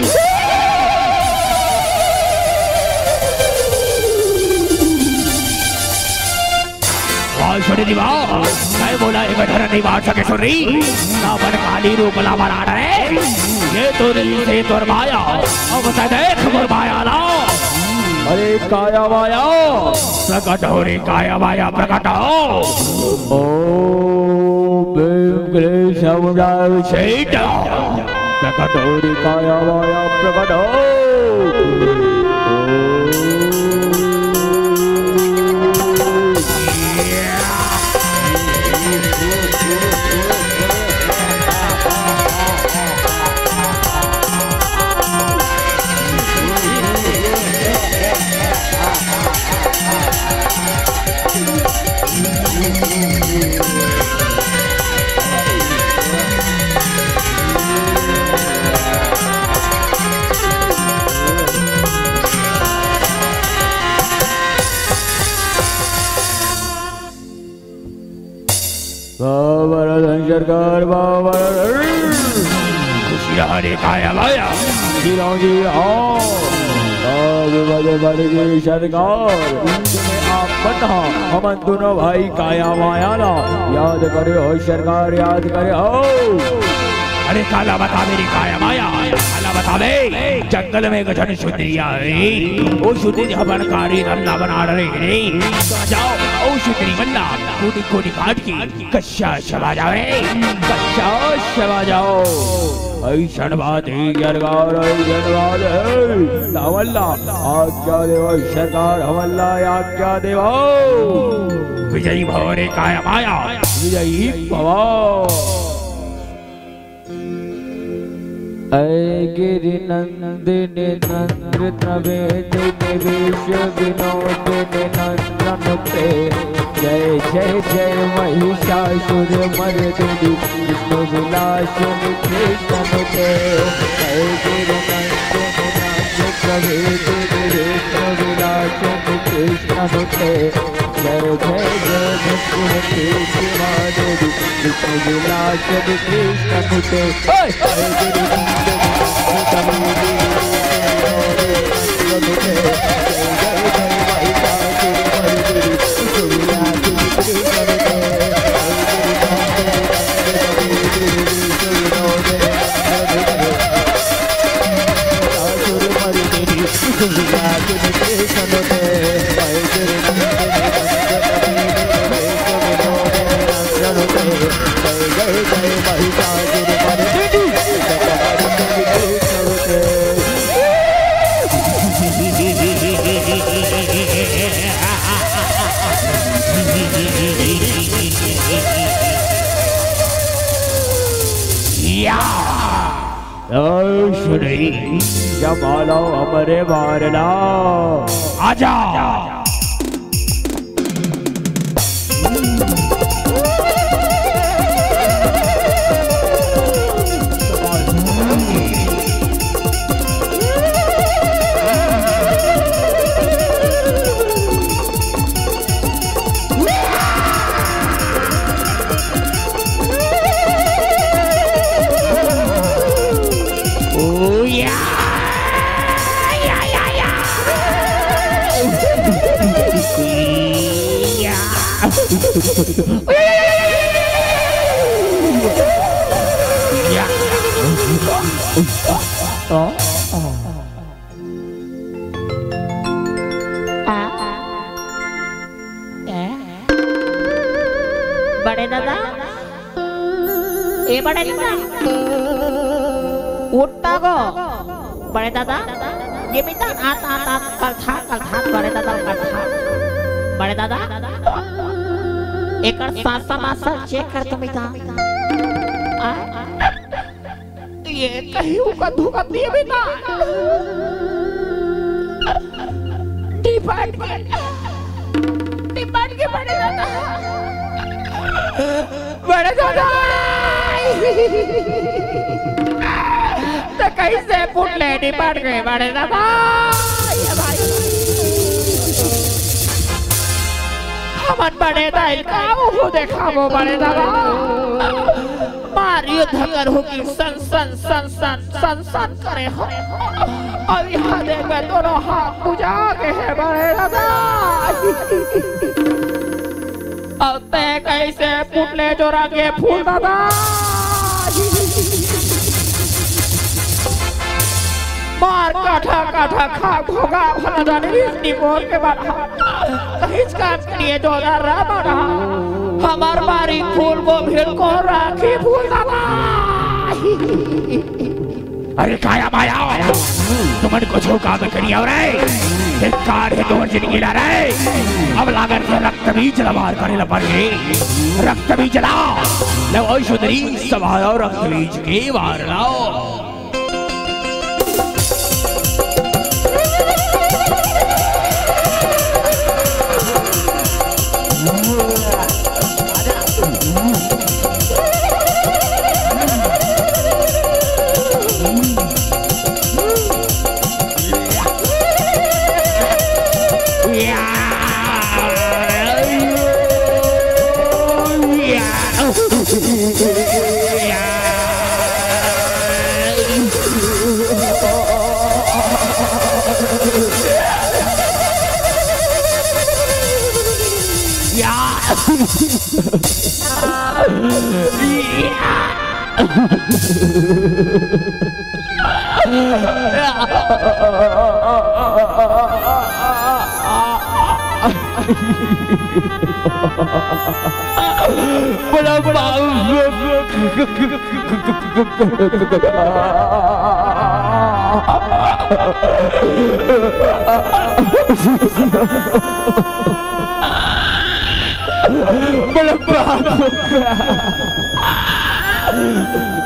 वाह सुंदरी वाह, मैं बोला एक डर नहीं मार सके सुंदरी, ना बन काली रूप ला मरा डरे। ये तो रीस हे तोर माया, अब तो देख मोर माया ला। अरे काया माया, प्रकट हो रे काया माया, प्रकट हो। ओम भीम क्लेश अवतार सेठ। प्रकट हो रे काया माया प्रकट हो। सरकार बाबा। खुशी रहा रे काया माया। हीरो जी, हाँ। आज बड़े बड़े की सरकार। आप बता, हमन दोनों भाई काया माया ला याद करे हो सरकार, याद करे हो। अरे काला बता मेरी काया माया, काला बता बे। जंगल में गजन सुंदरिया है, वो सुंदरी अपन कारी रंगला बना रहे रे। तो जाओ, ओ सुंदरी बन्ना, कोटी कोटी काट के कच्चा चबा जाओ रे, कच्चा चबा जाओ। अइसन बात हे सरकार, अइसन बात हे। हमन ला आज्ञा देवो सरकार, हमन ला आज्ञा देवो। विजयी भव रे काया माया, विजयी भव। ऐ गिरि नंदिनि नंद नवेदिनि वेश विनोदिनि नंदन पे। जय जय जय महिषासुर मर्दिनि विष्णु विलासिनि कृष्ण पे। ऐ गिरि नंदिनि नंद नवेदिनि वेश विलासिनि कृष्ण पे। जय जय जय भगवती शिवा देवी, विष्णु विलास कृष्ण कुटे। ओए! या। ओ सुनई, जब आलो हमरे बारला, आजा। Oh, yeah. Yeah, yeah, yeah. Yeah. Yeah. आ? ए? बड़े दादा, ए बड़े दादा, उठता गो। बड़े दादा, ये मिता आत, आत, आत, कलथा, कलथा, बड़े दादा, कलथा। बड़े दादा, एकर सासा मासा चेक कर तो मिता। आ? ये कहीं उका धुका दिए भी ना। डिपार्ट के, डिपार्ट के बड़े दादा, बड़े दादा। तो कैसे फुट ले डिपार्ट के बड़े दादा? ये भाई, हमन बड़े दाई का मुंह देखाबो बड़े दादा। मारियो धकर हो कि सन सन सन सन सन सन करे हो। अब यहाँ देख बे दोनों हाथ बुझा के हे बड़े दादा। अब तैं कैसे पुतले जोरा के फूल दादा। मार काठा काठा खा घोगा भला जाने रिश्ती मोर के बड़ा। कहीं काम के लिए जोरा रा बड़ा। हमार बारी फूल को भिड़ को राखी फूल दादा। अरे काया माया, तुमन कुछू काम करिया रे। धिक्कार हे तुमन जिंदगी ला रे। अब लागत हे रक्त बीज ला वार करे ला पड़ही। रक्त बीज ला। ले ओ सुंदरी, सब आयो रक्त बीज के वार लाओ। बड़ा बाप। बड़ा बाप,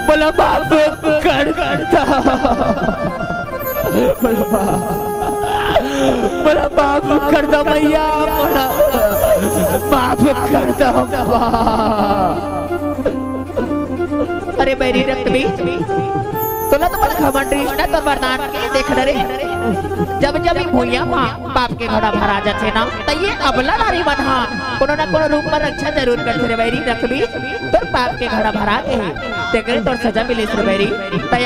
बड़ा बाप कर, कर दा। बड़ा बाप, बड़ा बाप कर दा भैया, बड़ा बाप कर दा बाप। अरे बैरी रक्त भी, तोला तो बड़ा घमंड रहिस ना तोर वरदान के, देख न रे, जब जब ये भुइयां म पाप के घड़ा भरा जाथे ना, त ये अबला नारी मन ह कोनो न कोनो रूप म रक्षा जरूर करथे रे बैरी रक्त भी। तोर पाप के घड़ा भरा गे हे, तेकर तोर सजा मिलिस रे बैरी। तैं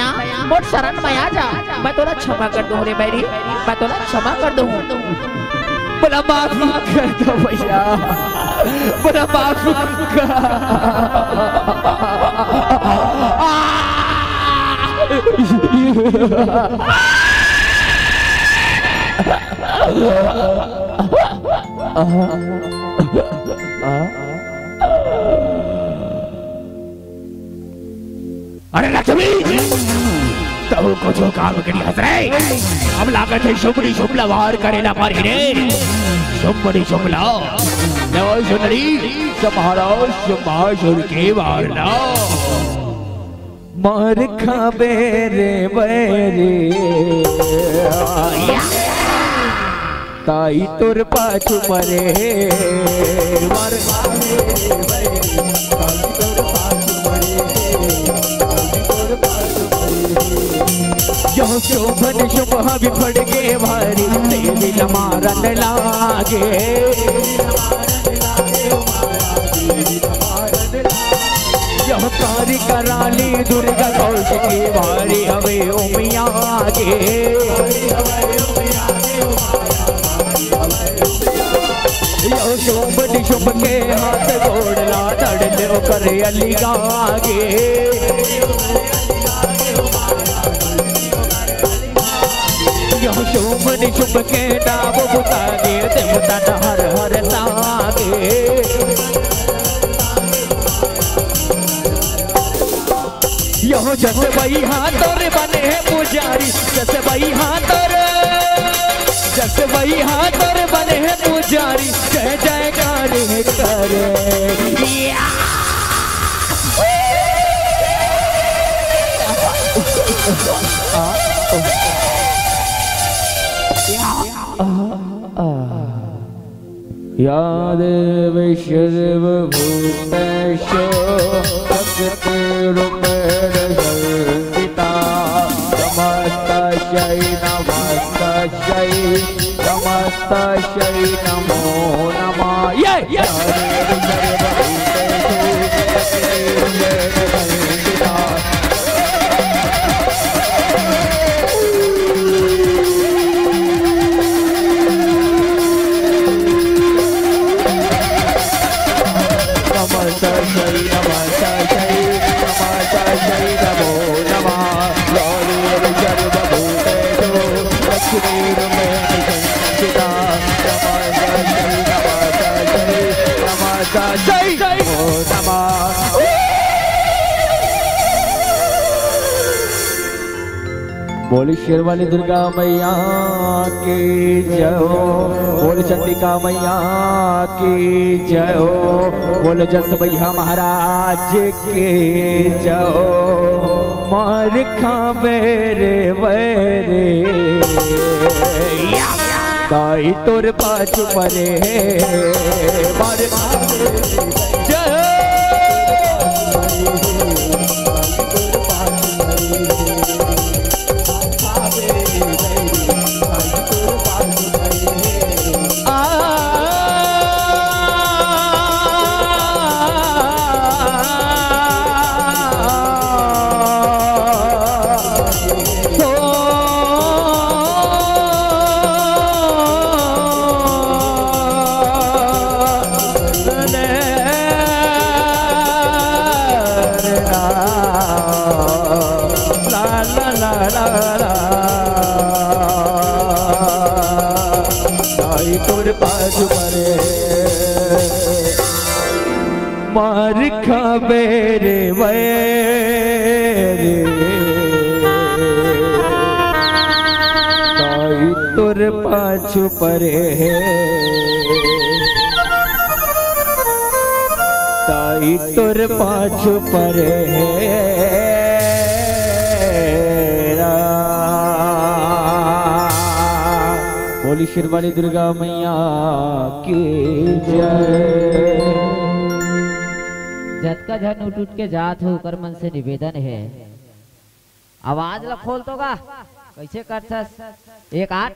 मोर शरण म आ जा, मैं तोला क्षमा कर दूं रे बैरी, मैं तोला क्षमा कर दूं। बड़ा माफ कर दो भैया, बड़ा माफ कर। अरे लक्ष्मी, तहूं कुछू काम के नइ हस रे। अब लागत हे शुंभ निशुंभ ला वार करे ला परही रे। शुंभ निशुंभ ला। लो सुंदरी, संभालो शुंभासुर के वार ला। मार खाबे रे बैरी। ताई तोर पाछू परे, मार खाबे रे बैरी, ताई तोर पाछू परे, ताई तोर पाछू परे। यह शोभन शुभ हवि फड़ गे भारी, तेरी लमारन लागे। यह कारी कराली दुर्गा कौशिकी भारी हवे उमिया गे। यह शुंभ निशुंभ के हाथ गोड़ ला तड़ ले ओकर अलिगा गे। यह शुंभ निशुंभ के डाब बुता गे, देवता हर हर तागे। यह जस बइहा तोर बने हे पुजारी, जस बइहा तोर, जस बइहा तोर बने हे पुजारी, जय जयकार हे करे। या। या देवी सर्वभूतेषु शक्तिरूपेण संस्थिता। नमस्तस्यै नमस्तस्यै नमस्तस्यै नमो नमः। ये! या देवी सर्वभूतेषु शक्तिरूपेण संस्थिता। नमस्तस्यै नमस्तस्यै नमस्तस्यै नमो नमः। या देवी सर्वभूतेषु लक्ष्मीरूपेण संस्थिता। नमस्तस्यै नमस्तस्यै नमस्तस्यै नमो नमः। बोल शेर वाली दुर्गा मैया की जय हो, बोल चंडिका मैया की जय हो, बोल जस भैया महाराज की जय हो। मार खाबे रे बैरी, ताई तोर पाछू परे हे। मार खाबे रे जय हो। ताई तोर पाछू परे, मार खाबे रे वैरी। ताई तोर पाछू परे हे, ताई तोर पाछू परे हे राम। बोली शेरवाली दुर्गा मैया की जय। जतका झन उठ उठ के जात हो, ओकर मन से निवेदन हे, आवाज ला खोल तो गा, कैसे करथस? एक आठ